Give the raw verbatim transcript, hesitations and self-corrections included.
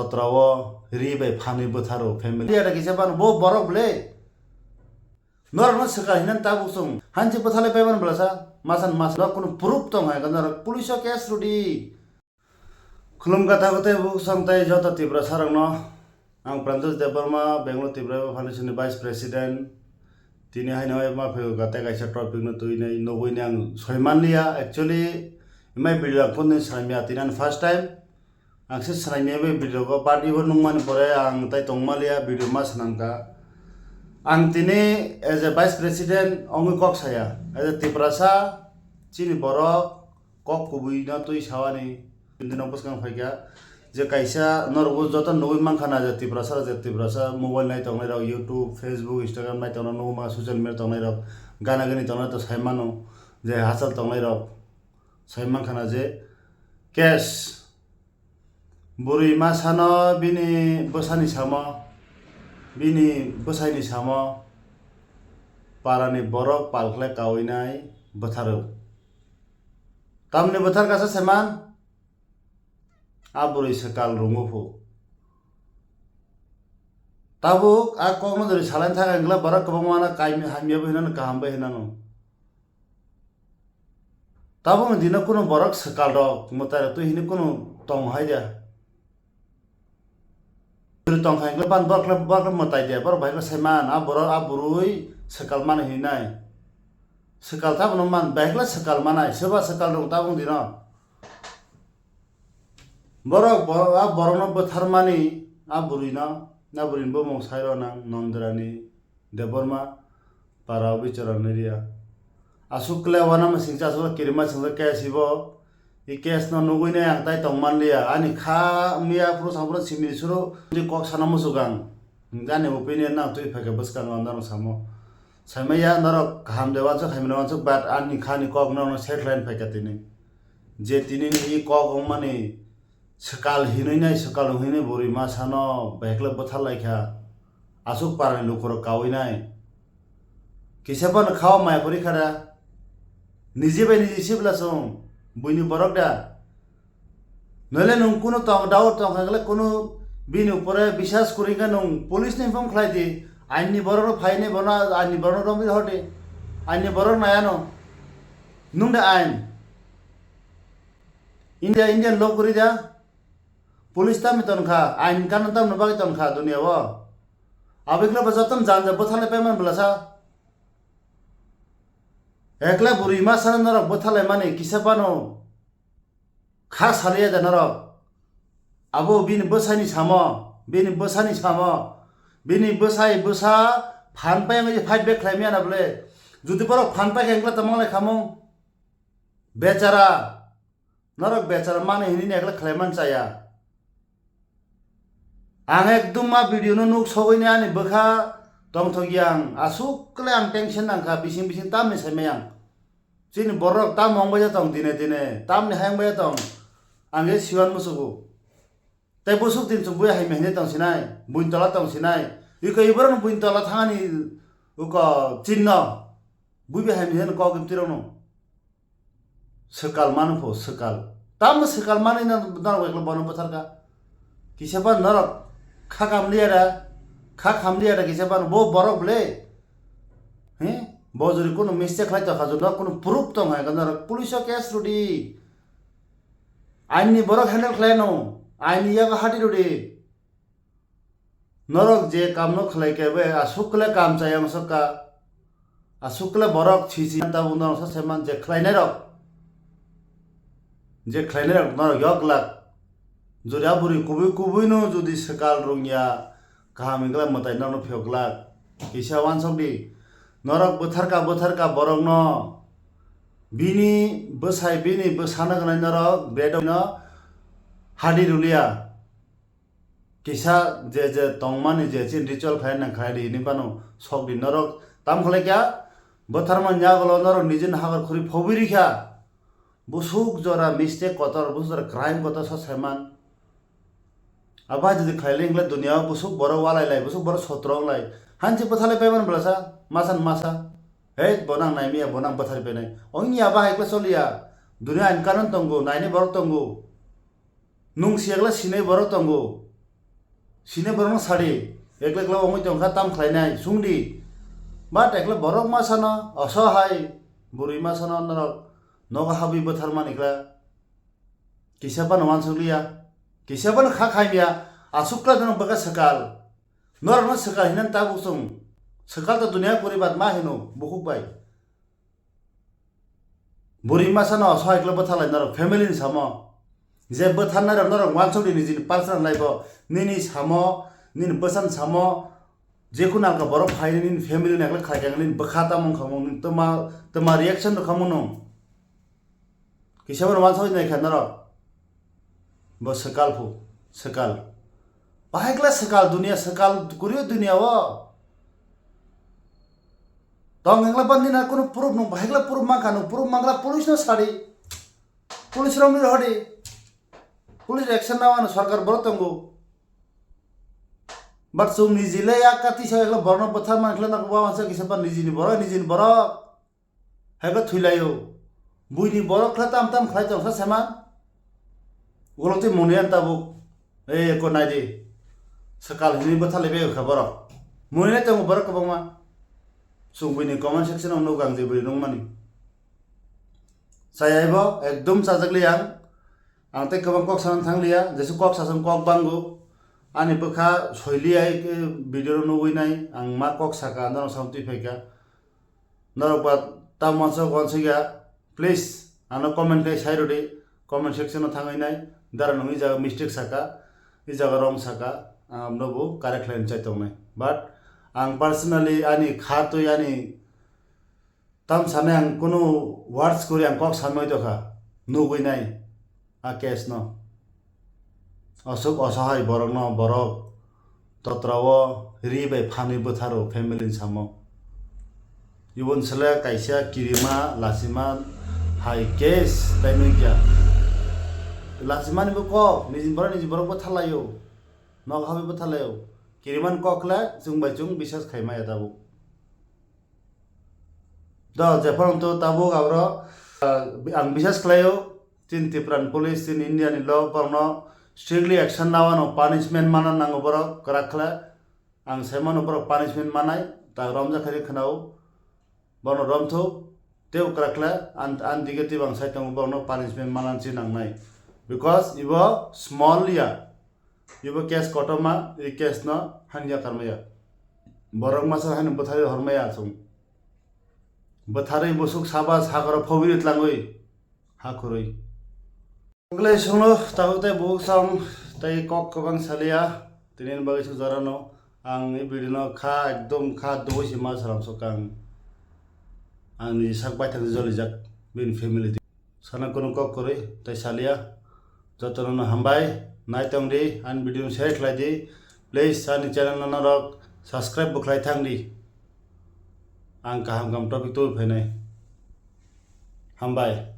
Totra o ri bai phanwi bwtharo family. Ada kisa ban bo borok ble. Norokno swkang hinani tabuk chwng hanchi bwthalai paiman bwlasa. Masan mas no kunu proof tong hai norok police o case rudi. Khulumkha tabuk tei buk chwng tei joto Tiprasa rokno. Ang Pranjot Debbarma, Bangalore Tipra Foundation ni Vice President. Tini haino ma phego gate kaisa topic no twi nai nugwi ni ang soi manliya. Actually, my video ang phone ni swnamya tini ang first time. Ang se swnamya bai video ko part ibo nungmani pore ang tai tongmaliya video ma swnamkha. Ang tini as a Vice President ongwi kok saya. As a Tiprasa chini borok kok kubui no twi sawani. Bini no bwskang phaikha je kaisa norok bo joto nugwi mankha na je Tiprasa je Tiprasa mobile nai tongnai rok YouTube, Facebook, Instagram nai tongnai nugwi mankha social media tongnai rok gana gani tongnai to sai mano je hachal tongnai rok sai mankha na je case bwrwi masa no bini bwsani samo bini bwsai ni samo para ni borok pal khlai kaui nai bwtharo. Tamni bwthar kasa seman, a bwrwi swkal rungo phu. Tabuk a kokno jori salai thang wngla borok kwbangma no kaimi hamya bo hinano kaham bo hinano. Tabukni dino kunu borok swkal rok mwtai rok twi hini kunu tong hai dia. Bwrwi tongkha hwnkhe ban borok le, borok le mwtai de, borok bai khe saiman, a borok, a bwrwi swkal mani hinwi nai. Swkal ta bono man, bai khe swkal manai, soba swkal rok tabuk dino. Borok, borok, a borokno bwtharmani, a bwrwino, a bwrwini bumung sairo nang Nondirani. Debbarma para o bichara nai riya. Aswk kle uanama singcha aswk kirima singcha case ibo. I case no nugwi nai ang tai tong man liya. Ani kha miya phuru samphuru simi suru twi kok sana muchuk ang. Ani opinion nang twi phaikha bwskang o norok samo. Saimaya norok kaham de uansuk hamya uansuk but ani kha ni kok no set line phaikha tini. Je tini ni i kok wngmani Swkal hinwi nai, swkal hinwi bwrwi masa no bahai khe bwthar lai kha. Aswk para ni lukurok kaui nai. Kisa phano kha o maya pori kha da. Niji bai niji sibla chwng, buini borok da. Noile nwng kunu tong, dao tong kha khle kunu bini upore bisas kwrwi khe nwng police ni phone khlai di. Ain ni borok rok phai nai bono, ain ni borok rok romwi hor di. Ain ni borok nai ano. Nwng da ain. India, Indian law kwrwi da? Police tamni ton kha, ain kanun tamni bagwi ton kha dunia o. Abikla ba jotono janja bwtharlai paiman bwlasa. Ekla bwrwi masa norok bwtharlai mani kisa phano kha saliya da norok. Abo bini bwsani samo, bini bwsani samo, bini bwsai bwsa phan pai wngwi fight back khlai maya na bwle. Jodi borok phan pai khe wngkla tamo wnglaikha mung. Bechara, norok bechara mani hinwi nekla khlaiman chaya. Ang ekdum ma video no nuk sogwi ni ani bwkha tongthok yang aswk kle ang tension nangkha bising bising tamni saimai ang. Chini borok tam wng bai tong dine dine tamni hayung bai tong ang e siwan musugo. Tei busuk din chwng bui hai mehne tong sinai, buin tola tong sinai. Iko iborok buin tola thangani uko chinno. Bui bai hai mehne kok ibtirok no. Swkal mano pho, swkal. Tamo swkal manwi no, norok ekla bono bwtharkha. Kisa phano norok kha kamliya da, kha khamliya da kisa phano bo borok ble. He? Bo jori kunu mistake khlai tongkha, jodi no kunu proof tong hai norok police o case rudi. Ain ni borok handle khlai no, ain ni yago hati rudi. Norok je kamno khlai khe bai aswk kle kam chayang sokha, aswk kle borok sisi tabuk norok sa saiman je khlainai rok, je khlainai rok norok yok glak. Jodi a bwrwi kubui kubui no jodi swkal rwngya kaham wngkla mwtai norokno phiyok glak. Kisa uansok di norok bwtharka bwtharka borokno bini bwsai bini bwsano gwnai norok bed no hadi ruliya. Kisa je je tongmani je chini ritual khlai nang khlai di hinwi phano sok di norok tam khlai kha bwtharma nya golo norok nijini habar khuri phobwi rikha busuk jora mistake kotor busuk jora crime kotor sa saiman abo hai jodi khlai ling le dunia o busuk borok walai lai busuk borok sotro wng lai hanchi bwthalai paiman bwlasa masa ni masa hei bo nang nai miya bo nang bwthari painai ongya bahai khe choliya dunia ain kanun tongo nainai borok tongo. Nung siyakla sinai borok tongo. Sini borokno sadi, ekla ekla wngwi tongkha, tam khlainai, sungdi. But ekla borok masano osohai, bwrwi masano norok nogo habwi bwtharmani kla. Kisa phano wansukliya, kisa phano kha khaimya, aswk kla norok bwkha swkal. Norokno swkal hinani tabuk chwng. Swkal to duniya poribat ma hino, bukhuk bai. Bwrwi masa no sahai khlai bwtharlai norok family ni samo. Je bwtharnai rok norok wansukdi nijini personal life o. Nini samo, nini bwsani samo, jekunu alka borok phaini nini family ni ekla khlai kha nini bwkha tamo wngkha mung, nini twma, twma reaction rwkha mung nung. Kisa bono wansukdi naikha norok. Bo swkal phu, swkal. Bahai kla swkal duniya, swkal kwrwi duniya o. Tong hengla ban nina kunu proof nung, bahai kla proof mankha nung, proof mankla police no sadi. Police rok ni rohodi. Police action na wano sarkar borok tongo. But chwng niji le yak kati sa ekla borok no bwthar man khlai na wansuk kisa ba nijini borok, nijini borok. Hai khe thwilaio. Buini borok khlai tam tam khlai tong sa sema. Ulo twi muni an tabuk. Ei ko nai di. Swkal hini bwtha le bego kha borok. Muni nai tongo borok kwbangma. Chwng buini comment section o nugo ang je bui nungmani. Chayai bo ekdom chajak li ang. Ang tei kwbang kok sana thang liya. Jesu kok sasang kok bango. Ani bwkha soi liya video no nugui nai. Ang ma kok saka norok sam twi phaikha. Norok ba tamo wansuk wansuk ya, please, ano comment khai sai rwdi, comment section o thangwi nai, dara nung i jaga mistake saka, i jaga wrong saka, ang abono bo correct khlai chai tongnai. But ang personally ani kha twi ani tam sanai ang kunu words kwrwi ang kok sanwi tokha, nugwi nai. A case no. Aswk osohai borokno borok totra o ri bai phanwi bwtharo family ni samo. Ibon sele kaisa kirima lachima hai case tai nukya. Lachimani bo kok niji borok niji borok bwtharlaio. Nok habai bwtharlaio. Kirimani kok khle chwng bai chwng bisas khai maya tabuk. Do jephang to tabuk abro, ah, ang bisas khlaio. Chini Tripura ni police, chini India ni law borokno strictly action naui ano punishment mana nango borok kwrak khle. Ang sai mano borok punishment manai, ta romjak khe khnao. Borokno romthu, tei kwrak khle, an, an dige tei bang sai tongo borokno punishment manani si nangnai. Because ibo small ya, ibo case kotorma, i case no hanja karmaya. Borok masa hani bwthari hormaya chwng. Bwtharwi busuk saba sakaro phobiri tlangwi ha khurui. Wngkhlai songno tabuk tei bukhuk song tei kok kwbang salia. Tini bagwi suk jorano ang i video no kha ekdom kha dugui se ma salam sok ang. Ang ni sak baithang jolijak bini family di. Sana kunu kok kwrwi tei salia. Jotono no hambai, nai tong di, ani video no share khlai di. Please ani channel no norok subscribe bo khlai thang di. Ang kaham kaham topic tubui phainai. Hambai.